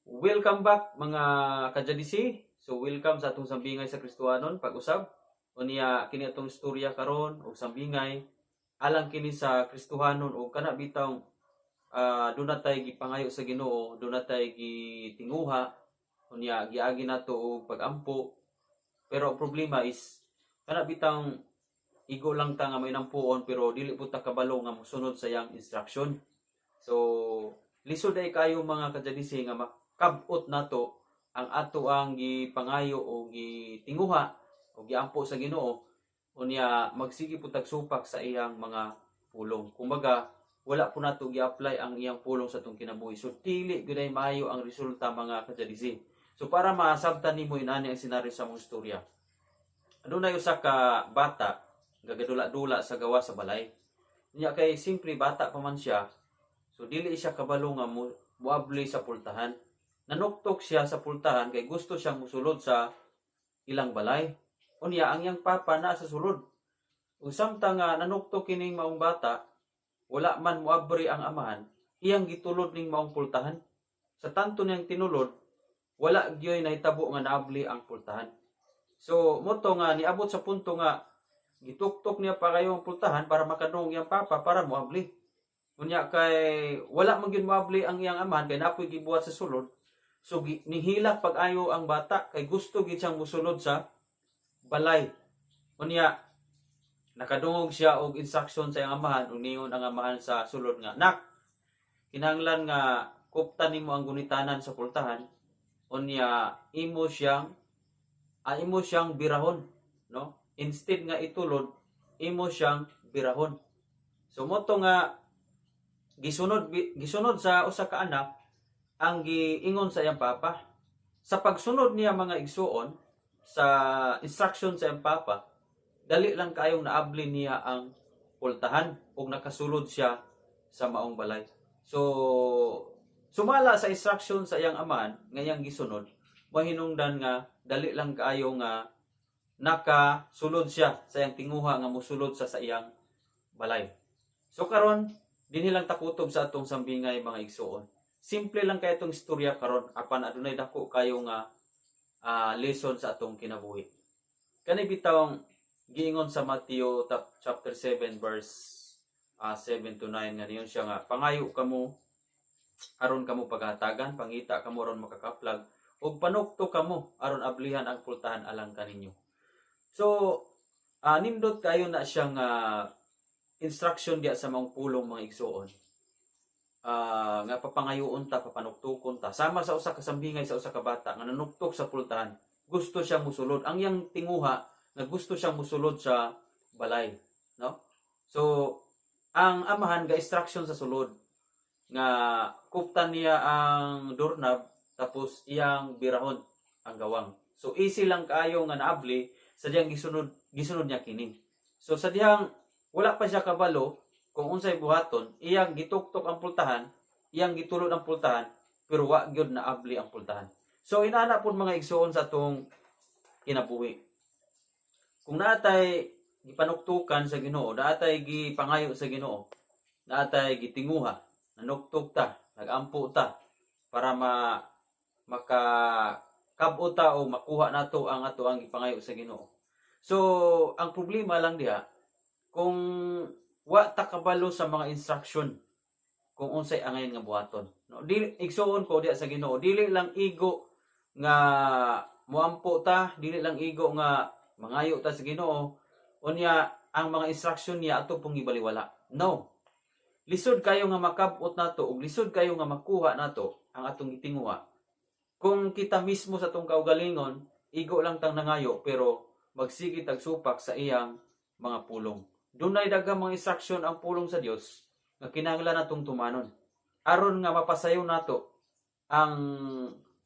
Welcome back, mga kajadisi. So welcome sa atong sambingay sa Kristohanon pag-usab. Unya kini atong istorya karon og sambingay alang kini sa Kristohanon og kana bitawng duna tay gipangayo sa Ginoo, duna tay gitinguha, unya giagi nato og pagampo. Pero ang problema is kana bitawng igo lang ta nga may nampuon pero dili pud ta kabalo nga mosunod sa iyang instruction. So lisod ay kayo, mga kajadisi, nga makab-ot nato ang ato ang gipangayo o gitinguha o giampo sa Ginoo, unya magsige pud tag supak sa iyang mga pulong. Kumbaga, wala po nato gi-apply ang iyang pulong sa atong kinabuhi. So dili gyud ay maayo ang resulta, mga kajadisi. So para masabtan nimo inani ang senaryo sa mong istorya. Adunay usa ka bata gagadula-dula sa gawa sa balay. Unya kay simple bata pa man siya, so dili siya kabalo nga muabli sa pultahan. Nanuktok siya sa pultahan kay gusto siyang musulod sa ilang balay. Unya ang iyang papa naa sa sulod. Ug samtang nga nanuktok kining maong bata, wala man muabri ang amahan, iyang gitulod ning maong pultahan. Sa tanto niyang tinulod, wala gyoy nahitabo nga naabli ang pultahan. So mao to nga niabot sa punto nga gituktok niya pa kayo ang pultahan para makadungog iyang papa para moabli. Unya kay wala man gyud moabli ang iyang amahan kay naa poy gibuhat sa sulod. So nihilak pag-ayo ang bata kay gusto gid siyang musulod sa balay. Unya nakadungog siya og instruction sa iyang amahan ug niingon ang amahan sa sulod nga, "Nak, kinahanglan nga kuptan nimo ang gunitanan sa pultahan, unya imo siyang birahon, no? Instead nga itulod, imo siyang birahon." So mao to nga gisunod sa usa ka anak ang giingon sa iyang papa. Sa pagsunod niya, mga igsuon, sa instruction sa iyang papa, dali lang kayong naabli niya ang pultahan ug nakasulod siya sa maong balay. So sumala sa instruction sa iyang amahan nga iyang gisunod, mahinungdan nga dali lang kaayo nga nakasulod siya sa iyang tinguha nga musulod sa iyang balay. So karon dinhi lang takutob sa atong sambingay, mga igsuon. Simple lang kay itong istorya karon apan adunay dako kayo nga lesson sa atong kinabuhi. Kani bitawng giingon sa Matthew chapter 7 verse 7 to 9 nga niingon siya nga pangayo kamo aron kamo paghatagan, pangita kamo aron makakaplag, ug panuktok kamo aron ablihan ang pultahan alang kaninyo. So nindot kayo na siyang instruction diya sa mga pulong, mga igsuon. Nga papangayoon ta, papanuktukon ta. Sama sa usa ka sambingay sa usa ka bata nga nanuktok sa pultahan. Gusto siya musulod. Ang iyang tinguha nga gusto siyang musulod sa balay, no? So ang amahan ga instruction sa sulod nga kuptan niya ang doorknob tapos iyang birahon ang gawang. So easy lang kaayo nga naabli sa diyang gisunod gisunod niya kini. So sa dihang wala pa siya kabalo kung unsay buhaton, iyang gituktok ang pultahan, iyang gitulod ang pultahan, pero wa gyud naabli ang pultahan. So inana pud, mga igsuon, sa atong kinabuhi. Kung naatay gipanuktukan sa Ginoo, naatay gipangayo sa Ginoo, naatay gitinguha, nanuktok ta, nagampo ta para maka kabot ta o makuha nato ang ato ang gipangayo sa Ginoo. So, ang problema lang diha kung wa ta kabalo sa mga instruction kung unsay angayan nga buhaton. No, dili, igsuon ko diha sa Ginoo, dili lang igo nga moampo ta, dili lang igo nga mangayo ta sa Ginoo, unya ang mga instruction niya ato pong gibaliwala. No. Lisod kayo nga makabot nato ug lisod kayo nga makuha nato ang atong gitinguha kung kita mismo sa atong kaugalingon igo lang tang nangayo pero magsige tag supak sa iyang mga pulong. Dunay daghang mga instruction ang pulong sa Dios nga kinahanglan natong tumanon aron nga mapasayo nato ang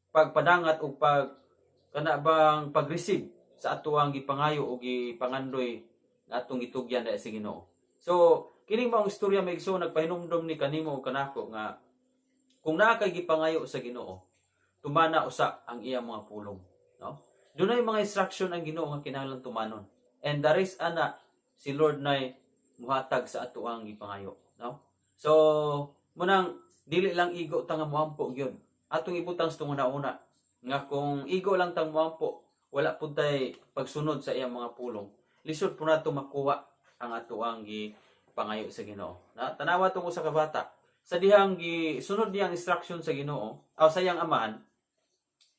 pagpadangat ug pag kana bang pag-receive sa atoang gipangayo o gipangandoy nga atong gitugyan dahil sa Ginoo. So, kining maong istorya, mga igsoon, nagpahinumdom ni kanimo ug kanako nga kung naa kay gipangayo sa Ginoo, tumana usa ang iyang mga pulong, no? Dunay mga instruction ang Ginoo nga kinahanglan tumanon. And the rest ana si Lord nay muhatag sa atoang gipangayo, no? So, munang dili lang igo ta nga moampo gyud. Atong ibutang sa una-una nga kung igo lang tang moampo, wala pud tay pagsunod sa iyang mga pulong, lisod po nato makuha ang atoang gipangayo sa Ginoo. Na tanawa tong usa ka bata sa dihang gisunod niya ang instruction sa Ginoo aw sa iyang amahan,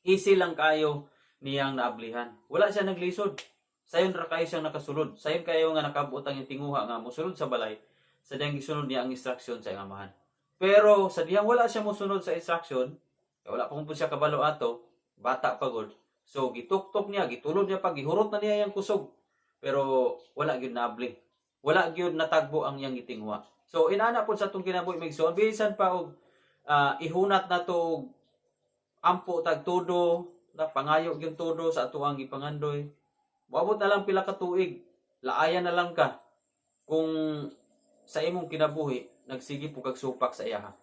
easy lang kayo niyang naablihan. Wala siya naglisod. Sayon ra kayo siyang nakasulod. Sayon kayo nga nakabuot ang iyang tinguha nga mosulod sa balay sa dihang gisunod niya ang instruction sa iyang amahan. Pero sa dihang wala siya mosunod sa instruction, kay wala pa po siya kabalo ato, bata pa gud. So gituktok niya, gitulod niya pa, gihurot na niya iyang kusog. Pero wala gyud naabli. Wala gyud natagbo ang iyang gitinguha. So inana pud sa atong kinabuhi, mga igsoon, bisan pa og ihunat na to og ampo tag todo, na pangayo gyud todo sa atoang gipangandoy. Moabot na lang pila ka tuig, laayan na lang ka kung sa imong kinabuhi nagsige po kag supak sa iyaha.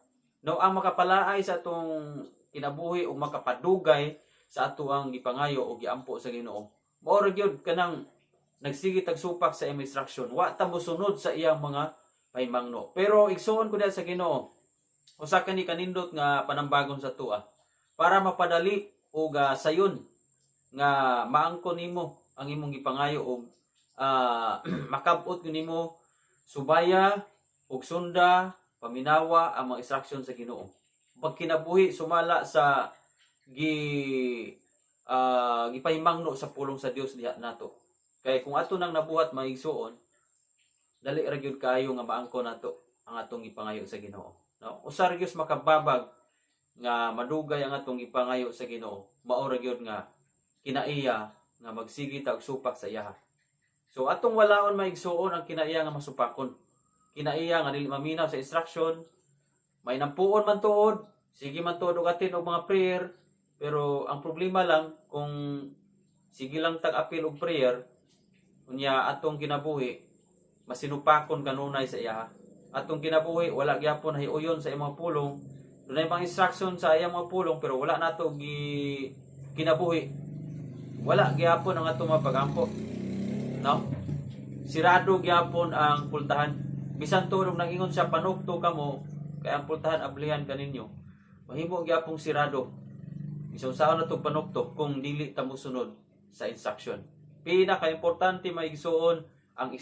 No, ang makapalaay sa atong kinabuhi o makapadugay sa atoang gipangayo o giampo sa Ginoo, mao ra gyud kanang nagsige tag supak sa iyang instruction. Wa ta mosunod sa iyang mga pahimangno. Pero igsuon ko diha sa Ginoo, usa kani kanindot nga panambagon sa atoa para mapadali og sayon nga maangkon nimo ang imong gipangayo og makab-ot gyud nimo subaya ug sunda, paminawa ang mga instruction sa Ginoo. Pagkinabuhi sumala sa gipahimangno sa pulong sa Dios diha nato. Kay kung ato nang nabuhat, mga igsuon, dali ra gyud kaayo nga maangkon nato ang atong gipangayo sa Ginoo. No? Usa ra gyud makababag nga madugay ang atong gipangayo sa Ginoo, mao ra gyud nga kinaiya nga magsige ta og supak sa iyaha. So atong walaon, mga igsuon, ang kinaiya nga masupakon. Kinaiya nga dili maminaw sa instruction, may nampuon man tuod, sige man tuod og atin og mga prayer, pero ang problema lang kung sige lang tag apil og prayer, unya atong kinabuhi masinupakon kanunay sa iyaha. Atong kinabuhi wala gyapon nahiuyon sa imong pulong, dunay mga instruction sa iyang mga pulong pero wala nato gi kinabuhi. Wala gyapon ang atong mga pagampo. No? Sirado gyapon ang pultahan. Bisan tuod nag-ingon siya, "Panukto kamo kay ang pultahan ablihan kaninyo." Mahimo gyapong sirado. Bisan unsaon na tong panukto kung dili ta mosunod sa instruction. Pinaka-importante, mga igsuon, ang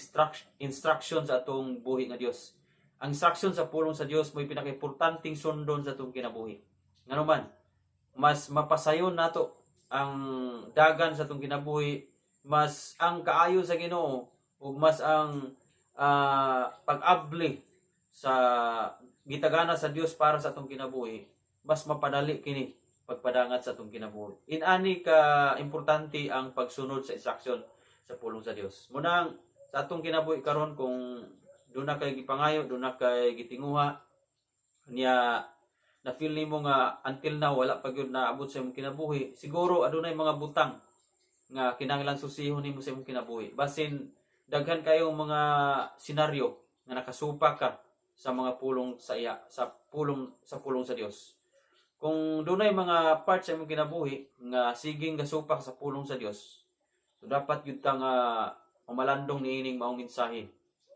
instruction sa atong buhi nga Dios. Ang instruction sa pulong sa Dios mo'y pinaka-importanteng sundon sa atong kinabuhi. Ngano man, mas mapasayon nato ang dagan sa atong kinabuhi, mas ang kaayo sa Ginoo ug mas ang pag-abli sa gitagana sa Dios para sa atong kinabuhi, mas mapadali kini pagpadangat sa atong kinabuhi. Inani ka importante ang pagsunod sa instruction sa pulong sa Dios. Munang sa atong kinabuhi karon, kung duna kay gipangayo, duna kay gitinguha niya, na feel nimo nga until now wala pa gyud naabot sa imong kinabuhi, siguro adunay mga butang nga kinahanglan susihon nimo sa imong kinabuhi. Basin daghan kayong mga senaryo nga nakasupak ka sa mga pulong sa iya sa pulong sa Dios. Kung dunay mga parts sa imong kinabuhi nga siging gasupak sa pulong sa Dios, so dapat gyud ta nga mamalandong niining maong mensahe.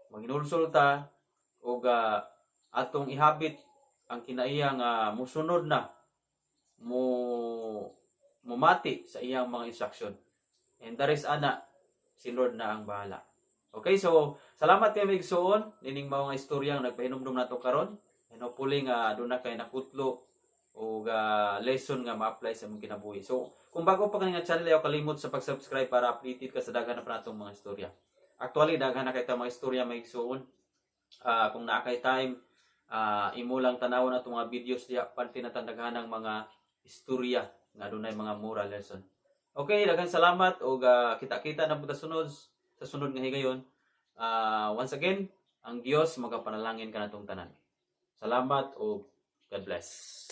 Manginulsol ta ug atong ihabit ang kinaiya nga musunod na mo, mumati sa iyang mga instruction. And that is ana, si Lord na ang bahala. Okay, so salamat kay mga igsuon nining mao nga istorya nga nagpahinumdum nato karon. And hopefully nga duna kay nakutlo o lesson nga ma-apply sa imong kinabuhi. So, kung bago pa ka nga channel, ayaw kalimot sa pag-subscribe para updated ka sa daghan na pa natong mga istorya. Actually, daghan na kay ta mga istorya, mga igsuon. Kung naa kay time, imo lang tanawon atong mga videos diha, parte na tang daghanang mga istorya nga dunay mga moral lesson. Okay, daghang salamat ug kita-kita na po ta sa sunod nga higayon. Once again, ang Dios magapanalangin kanatong tanan. Salamat ug God bless.